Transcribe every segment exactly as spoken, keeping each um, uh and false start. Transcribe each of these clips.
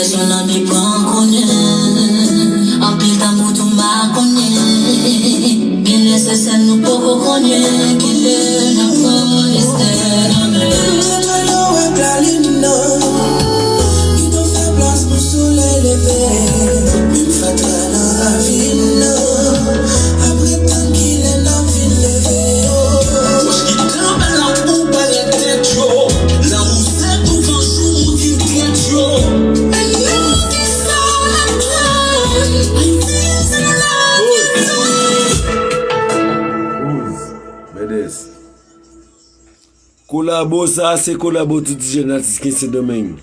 Sèl nan mi pran konnen, anpil tanbou tou makonnen. Gen lè se sèl nou poko konnen, ki lè n ap pran estè nan men. Sèl nan lè w ak lalin nan, ki tou fè plas pou solèy leve. Menm fatra nan ravin nan, apre tann ki lè n ap vin leve yo. Wòch ki t anba lanpou parèt tèt yo. Lanmou se tou van jou moun vin trèt yo. Kouz, Mèdès. Kolabo sa a se kolabo tout ti jèn atis ki Sendomeng.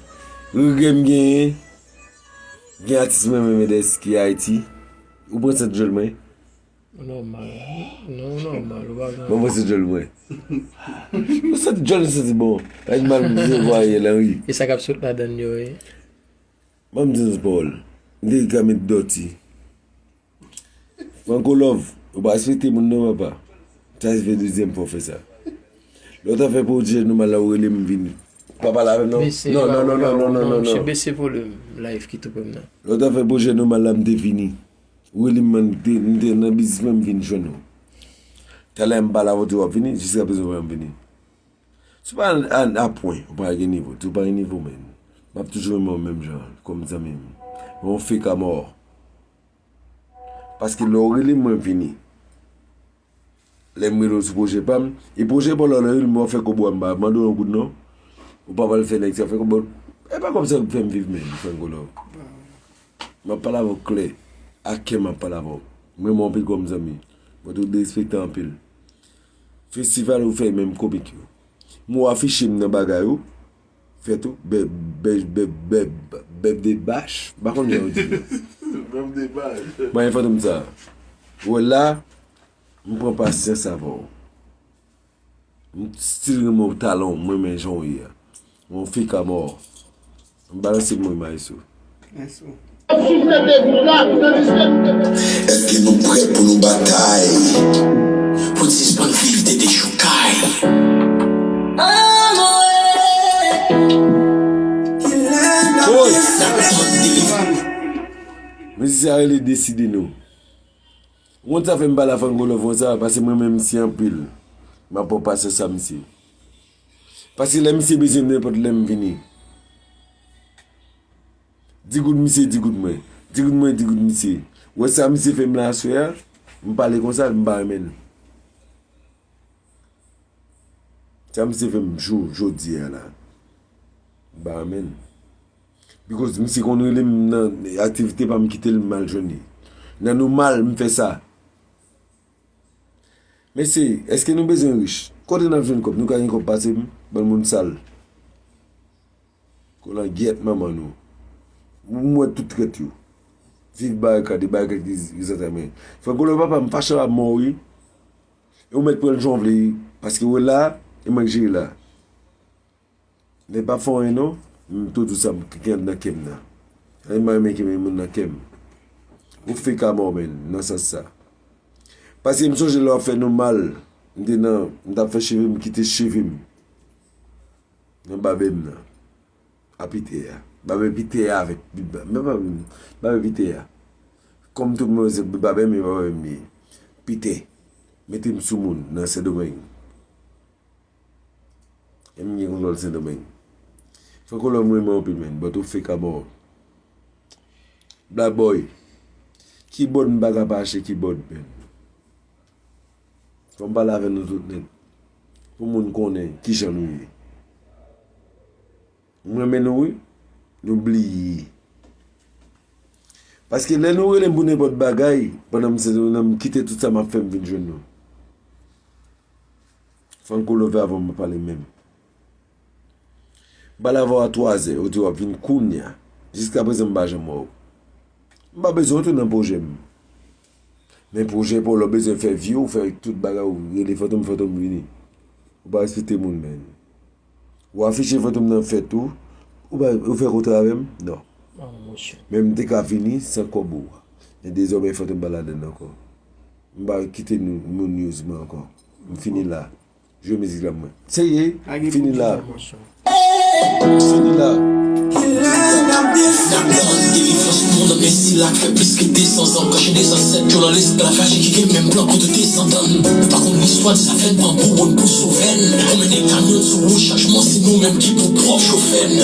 Regrè m genyen, gen atis mwen menm Mèdès ki Ayiti. Ou pran sèt djòl mwen? Ou nòmal. Non, ou nòmal, ou pa gen. Mwen, mwen se djòl mwen. Mwen santi djòl, mwen santi bon. Ay mal mwen se vwaye lan wi. E sa k ap sot ladann yo, wi. Ban m di nou pawòl. M te ka met dòti. Franco Love, ou pa respekte moun non, papa. Sa se fè dezyèm fwa w fè sa. Lè w ta fè pwojè nòmal la, ou rele m vini. Pa pale avè m non. Bese, non, non, non, non, non, non, non, non, non. Bese volim live ki tou pre m nan. Lè w ta fè pwojè nòmal la, m te vini. Ou rele m, man, m te, m te nan biznis mwen, m vin jwenn ou. Talè m pale avè w, w ap vini, jiskaprezan w pa janm vini. Si w pa a, a, a pwen, ou pa gen nivo, si w pa gen nivo, men. M ap toujou renmen w menm jan, kòm zanmi m. Men w fake a mò. Paske lè w rele m, mwen vini. Lè m rele w sou pwojè pa m, e pwojè pa w la, lè w rele m, w ap fè kòb ou a, m pa mande w yon goud non. Ou pa pral fè nèg sa fè kòb. E pa kòb sa k fè m viv, men, Franco Love. M ap pale avè w klè. A kè m ap pale avè w. M renmen w anpil kòm zanmi. Mwen tou derespekte w anpil. Festival ou fè menm komik yo. M wè w afiche m nan bagay ou. Fè tou. Bèb, bèb, bèb, bèb, bèb de bach. M pa konn jan yo di l. Bèb de bach. Mwen fantom sa. Wè la, m pran pasyans avè w. M still renmen w talon, mwen men jan w ye a. Yon fake a mò. M balanse mwen maestro. Èske nou prè pou nou batay? Pou n sispann viv de dechoukay. Mezye, sa rele deside nou. Ou konn sa fè m pale a Franco Love konsa, paske mwen renmen misye anpil. M ap pran pasyans a misye. Paske lè misye bezwen m, nenpòt lè m vini. Di goud misye, di goud mwen. Di goud mwen, di goud misye. Ou wè sa misye fè m la aswè a? M pale konsa, m pa renmen l. Sa misye fè m jou, jodi a la. M pa renmen l. Because misye konn rele m nan aktivite pa m, kite l, m al jwenn li. Nan nou mal, m fè sa. Mesye, èske nou bezwen rich? Kote n ap jwenn kòb? Nou ka gen kòb pase m? Bann moun sal. Kolangyèt manman nou. M wè tout trèt yo. Viv barikad, e barikad ki, ki zantray mwen. Franco Love papa, m fache a mò wi. E ou mèt pran l jan w vle wi. Paske w la, e mwen k jere la. Men pa fè anyen non, m tou di w sa ki nan kè m nan. Anyen m pa renmen ki men moun nan kè m. Ou fake a mò, men, nan sans sa. Paske m sonje lè w ap fè nou mal, m te nan, m t ap fè cheve m, kite cheve m. Nan babè m nan. A Pite a. Babè Pite a avèk, men pa, babè Pite a. Kòm tout moun se babè m, e babè m ye. Pite. Mete m sou moun nan Sendomeng. E m gen kontwòl Sendomeng. Franco Love, mwen renmen w anpil, men. But ou fake a mò. Black Boy. Kibòd m pa ka pa achte kibòd, men. Fò m pale avè nou tout nèt. Pou moun konnen kijan nou ye. M renmen nou wi. Nou bliye. Paske lè nou rele m pou nenpòt bagay, pandan m se, m kite tout sa m ap fè, m vin jwenn nou. Franco Love, avan m pale menm. M pale avè w a twazè, ou di w ap vin kounya. Jiskaprezan m pa janm wè w. M pa bezwen w tou nan pwojè m. Men pwojè pa w, lè w bezwen fè vye, w fè tout bagay, ou rele Fantom, Fantom vini. Ou pa respekte moun, men. Ou afiche Fantom nan fèt ou, ou pa, ou fè kontra avè m? Non. Men m te ka vini san kòb ou a. Men dezòmè Fantom pa ladann ankò. M pa kite nou, moun use mwen ankò. M fini la. Jwe mizik la mwen. Serye, m fini la. M fini la. La k fè plis ke de san zan, kache de zansèt yo nan lesklavaj e ki gen menm plan kont desandan n. Nou pa konn istwa de zafè n, tanbou wonn pou sove n. Konbyen de kamyon sou wout chajman, se nou menm ki pou pwòp chofè n.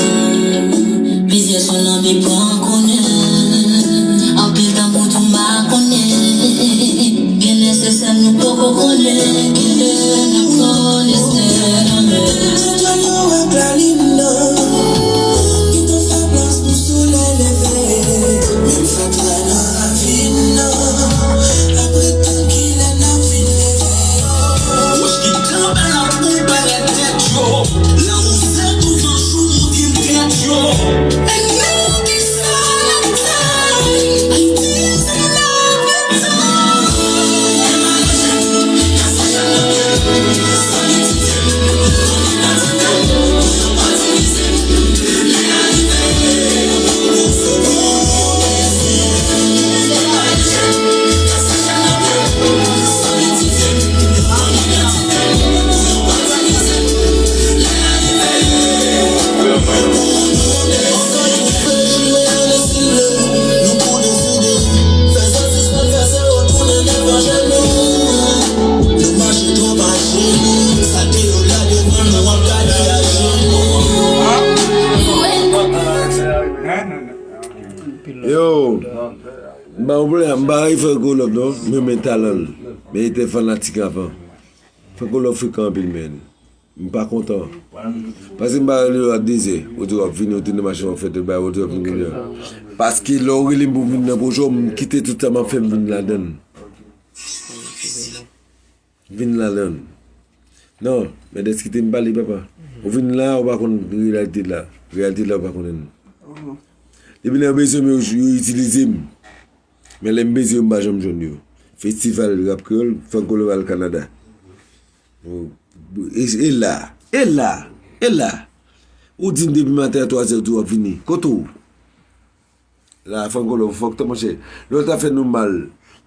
Plizyè sòl nan de pran konnen, anpil tanbou tou makonnen. Gen lè se sèl nou poko konnen, gen lè n ap konnen sèl anmè. Zetwal yo ak lalin nan, ki tou fè plas pou solèy leve. Menm fatra nan ravin nan, apre tan kilè n ap vin leve yo. Wòch ki kanpe la pou bale tèt yo, la ou fè tou yon jou mouri tèt yo. Men nou ki Yo, m pa yon pwoblèm, m pa yon Franco Love non, m renmen talan l. Men li te fanatik avan. Franco Love frekan anpil, men. M pa kontan. Paske m pa rele yo a de zè. Ou di w ap vini, ou te nan machin, w ap fè tout bagay, ou di w ap vini kounye a. Paske lè w rele m pou m vin nan pwojè w, m kite tout sa m ap fè, m vin ladan l. M vin ladan l. Non, men dèske te m pale, papa. Ou vin la, ou pa konn reyalite la. Reyalite la, ou pa konnen l. Depi lè yo bezwen m, yo, yo itilize m. Men lè m bezwen yo, m pa janm jwenn yo. Festival rap kreyòl, Franco Love al Kanada. E, e la, e la, e la. Ou di m depi maten a twa zè, ou di w ap vini. Kote w? La, Franco Love, fòk tan, monchè. Lè w ta fè nou mal,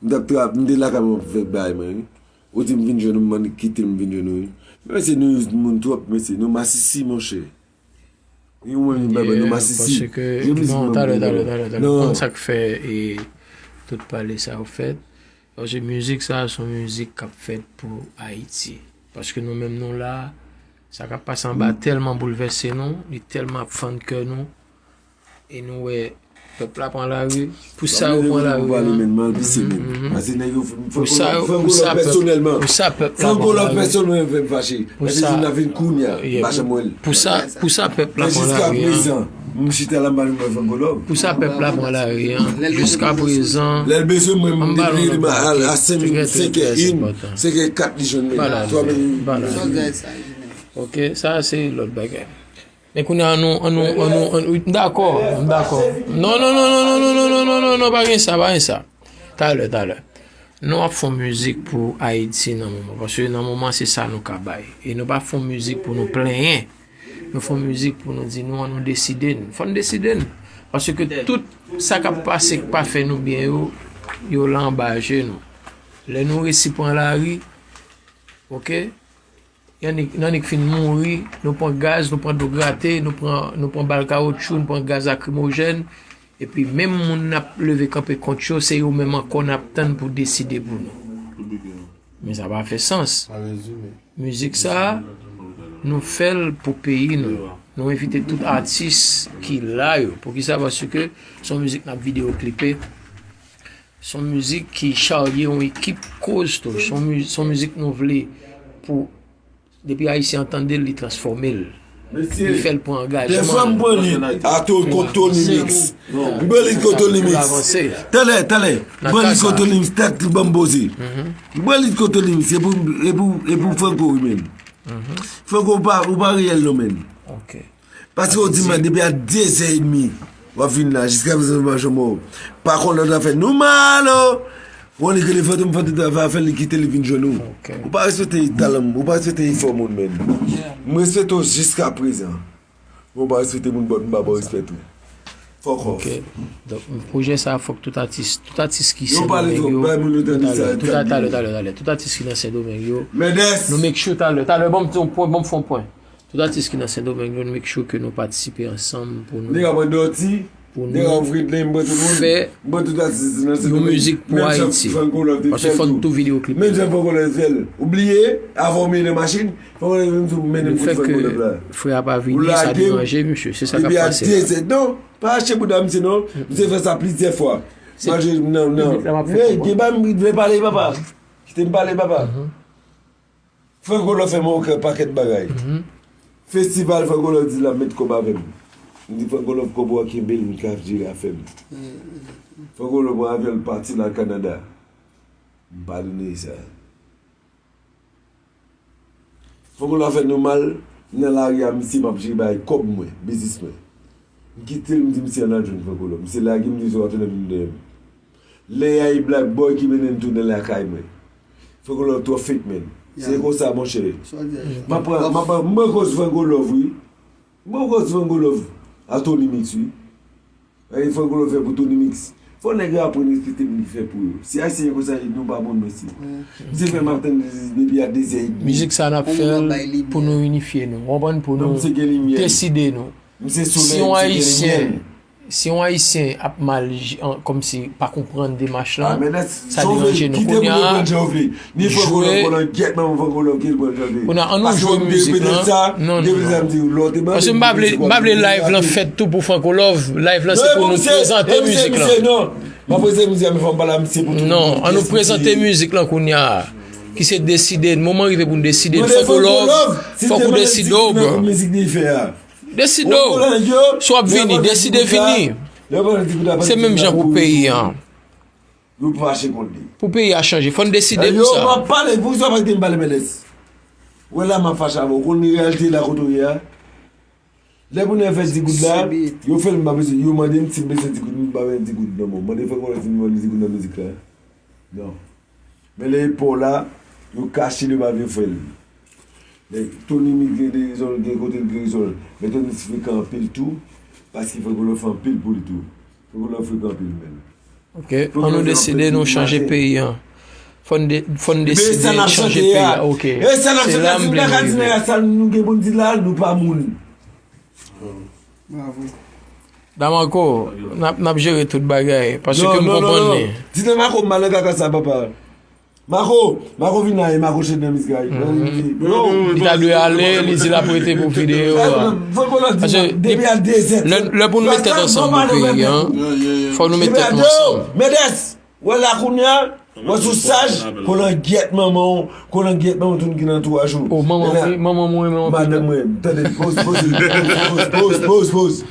m t ap tra-, m te lakay mwen ap fè bagay mwen, wi. Ou di m vin jwenn ou, m annik kite l, m vin jwenn ou, wi. Men mesye, nou moun twòp, mesye. Nou masisi, monchè. Wi, mwen, menm baba, nou masisi. Paske, non, talè, talè, talè, talè. Konn sa k fè e tout pale sa yo fèt. Paske mizik sa a se yon mizik k ap fèt pou Ayiti. Paske nou menm nou la, sa k ap pase anba tèlman boulvèse nou, li tèlman ap fann kè nou, e nou wè pèp la pran lari. Pou sa yo pran lari an. Pou sa, pou sa pèp, pou sa pèp la pran lari. Pou sa, yeah, pou, pou sa, pou sa pèp la pran lari an. Pou sa pèp la pran lari an. Jiska prezan, lè l bezwen mwen, m depi li al a senk, senk è en, senk è kat li jwenn mwen. Vala. Ok, sa se lòt bagay. Men kounye a, annou, annou, annou, annou, m dakò, m dakò. Non, non, non, pa gen sa, pa gen sa. Talè, talè. Nou ap fè yon mizik pou Ayiti nan moman, paske nan moman se sa nou ka bay. E nou pa fè yon mizik pou nou plenyen. Nou fè yon mizik pou nou di nou, annou deside n. Fò n deside n. Paske tout sa k ap pase, k pa fè nou byen yo, yo la anba je nou. Lè nou resi pran lari, ok? N annik, n annik fin mouri, nou pran gaz, nou pran dlo grate, nou pran, nou pran bal kawotchou, nou pran gaz lakrimojèn, epi menm moun n ap leve kanpe kont yo, se yo menm ankò n ap tann pou deside pou nou. Men sa pa fè sans. Mizik sa a, nou fè l pou peyi nou. Nou envite tout atis ki la yo. Poukisa? Paske se yon mizik n ap videoklipe. Se yon mizik ki charye yon ekip koz tou. Se yon mi-, se yon mizik nou vle pou, depi Ayisyen an tande l, li transfòme l. Li fè l pran angajman. Dèfwa m pran li a to-, kont Tony Mix. M pran li kont Tony Mix. Talè, talè. M pran li kont Tony Mix, tèt li ban m poze. M pran li kont Tony Mix, e pou, e pou, e pou Franco wi, men. Franco, ou pa, ou pa reyèl non, men. Paske ou di m depi a de zè edmi w ap vin la, jiska prezan m pa janm wè w. Pa konn lè w ta fè nou mal o. Ou annik rele Fantom, Fantom ta fè afè l, li kite l, li vin jwenn ou. Ou pa respekte talan m, ou pa respekte efò moun, men. M respekte w jiska prezan. Men w pa respekte moun bòt m pa ba w respè tou. Fòk off. Ok. Donk, pwojè sa a, fòk tout atis, tout atis ki Sendomeng yo, talè, talè, talè, talè, tout atis ki nan Sendomeng yo, nou make sure talè, talè, bon, m fè yon pwen, bon, m fè yon pwen. Tout atis ki nan Sendomeng yo, nou make sure ke nou patisipe ansanm pou nou. Nèg ap pran dòti, pou nou fè yon mizik pou Ayiti. Paske fò n tou videyo klip. Menm jan Franco Love te fè l. Ou bliye, avan w mete nan machin, Franco Love menm tou mennen m kout Franco Love la. Frè a pa vini, sa deranje misye. Se sa k ap pase la. Non, pa achte bouda misye non. Misye fè sa plizyè fwa. Mwen, non, non. Gen bagay m vle pale, papa. Kite m pale, papa. Franco Love fè mwen yon pakèt bagay. Festival Franco Love di l ap met kòb avè m. M di Franco Love kòb ou a kenbe l, m ka jere afè m. Franco Love pran avyon l pati l al Kanada. M padone sa. Franco Love fè nou mal, nan lari a misye m ap jere bagay kòb mwen, biznis mwen. M kite l, m di misye ann al jwenn Franco Love. Misye lage m, m di se w ap tounen vin dèyè m. Lè a e Black Boy ki mennen m tounen lakay mwen. Franco Love twò fake, man. Se konsa, monchè. M ap pran, m ap pran, m pran koz Franco Love, wi. M pran koz Franco Love a Tony Mix, wi. Ay, Franco Love fè pou Tony Mix. Fò nèg yo aprann respekte moun ki fè pou yo. Si Ayisyen konsa, nou pa bon, mèsi. Misye fè m ap tann depi a de zè edmi. Mizik sa n ap fè l pou nou inifye nou, konprann, pou nou deside nou. Si yon Ayisyen, si yon Ayisyen ap mal, kòmsi pa konprann demach lan, sa deranje nou. Kounye a, jwe. Kounye a, ann nou jwe mizik lan. Non, non, non. Paske m pa vle, m pa vle live lan fèt tou pou Franco Love. Live lan se pou nou prezante mizik lan. Non, ann nou prezante mizik lan kounye a. Ki se deside, moman rive pou nou deside. Franco Love, fòk ou deside w, bro. Deside w. Si w ap vini, deside vini. Se menm jan pou peyi an. Yo fache kont li. Pou peyi a chanje, fò n deside pou sa. Yo, m ap pale, pou sa pa gen pale, Mèlès. Wè la, m ap fache avè w. Ou konn reyalite la kote w ye a? Lè pou nèg fè di goud la, yo fè l m pa bezwen. Yo mande m si m bezwen di goud, m pa bezwen di goud nan men w. Mande Franco Love si m bezwen di goud nan mizik la. Non. Men lè e pa w la, yo kache l, yo pa vle fè l. Lè Tony Mix gen rezon l, gen kote l gen rezon l. Men Tony Mix frekan anpil tou, paske Franco Love fè anpil pou li tou. Franco Love frekan anpil, menn. Ok, ann nou deside nou chanje peyi an. Fò n de-, fò n deside chanje peyi an. Ok. Se la m vle nou rive. Sa nou gen pou n di la, nou pa moun. Bravo. Damarco, n ap, n ap jere tout bagay, paske m konprann li. Di Damarco m pa nan kaka sa, papa. Marco, Marco vin la, e Marco chèt nan mizik la. Li ta dwe ale, li di l ap rete pou videyo a. Paske depi a de zè, lè, lè pou nou met tèt ansanm pou peyi an, fò nou met tèt nou ansanm. Mèlès, wè la kounye a, wè sou saj, kolangyèt manman w, kolangyèt manman w, tout ki nan antouraj ou. O, manman mwen, manman mwen, manman mwen. Madanm mwen, tande, poz, poz, poz, poz, poz, poz.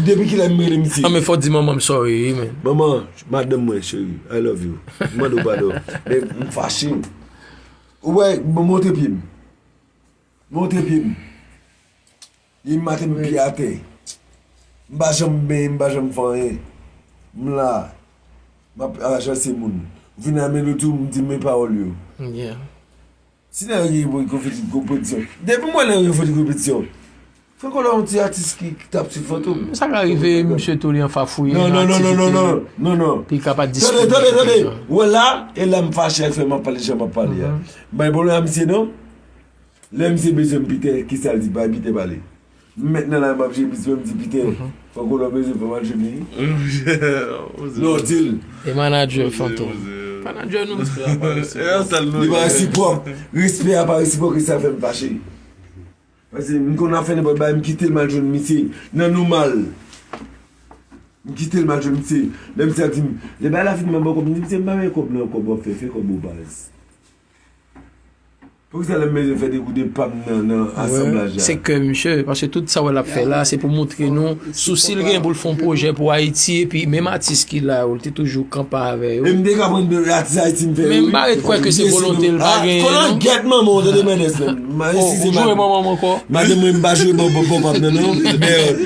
Depi kilè m rele misye? A, men fò w di manman m sorry, wi, men. Manman, madanm mwen, cheri, I love you. M mande w padon. Men m fache. Ou wè, m monte pye m. Monte pye m. Li mate m pye atè. M pa janm benyen, m pa janm fè anyen. M la. M ap ajanse moun. Vin a melodi w, m di men pawòl yo. Si nèg yo gen konpetitisyon. Depi m wè nèg yo fè konpetitisyon. Franco Love yon ti atis ki, ki t ap swiv Fantom. Sa ka rive, misye tou li anfafouye nan aktivite li. Non, non, non, non, non, non, non. Pou li ka pa diskrimine. Tande, tande, tande. Ou wè la, e la m fache ak fè m ap pale jan m ap pale a. M pa gen pwoblèm ak misye non. Lè misye bezwen m Pitè, kisa l di? Bay Pitè pale. M mèt nan la, m ap jwe bizwen, m di Pitè. Franco Love bezwen fè m al jwe li. Non, di l. E manadjè Fantom. Manadjè nou. Li pa resipwòk. Respè a pa resipwòk, e sa fè m fache. Paske m konn ap fè nenpòt bagay, m kite l, m al jwenn misye nan nòmal. M kite l, m al jwenn misye. Lè misye ap di m, lè bagay la fini, m ap ba w kòb, m di misye, m pa bezwen kòb non, kòb w ap fè, fè kòb ou baz. Poukisa lè m bezwen fè degouden pa m nan, nan asanblaj la? Se kè misye, paske tout sa w wè l ap fè la, se pou montre nou sousi l gen pou l fè yon pwojè pou Ayiti, epi menm atis ki la yo, l te toujou kanpe avè yo. E m te ka pran de atis Ayiti m fè yo, wi. Men m pa ret kwè ke se volonte l pa genyen non. Kolangyèt manman w, tande Mèlès menm. Eskize m. Ou jwe manman m ankò? Madanm mwen m pa jwe bò, bò, bò, pap nan non. Mèd.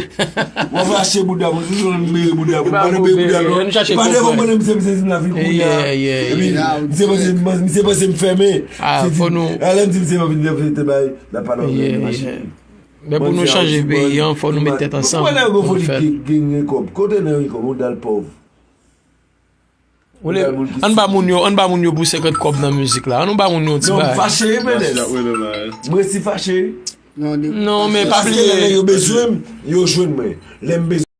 W ap fache bouda pou toujou m mere bouda pou. Pa nan peye bouda non. Pa devan mwen menm se misye di m la vin kounye a. Epi misye panse, misye panse m fèmen. Ah, fò nou. Alè m di misye pa vin fè te bay. La pa nan machin. Men pou nou chanje peyi an, fò nou met tèt ansanm pou nou fè l. Kote nèg gen kòb? Kote nèg gen kòb? Ou dal pòv. Ou le, ann ba moun yo, ann ba moun yo pou senkant kòb nan mizik la. Ann nou ba moun yo yon ti bagay. Non, m fache, Mèlès. M resi fache. Non, men pa bliye. Paske lè nèg yo bezwen m, yo jwenn mwen. Lè m bezwen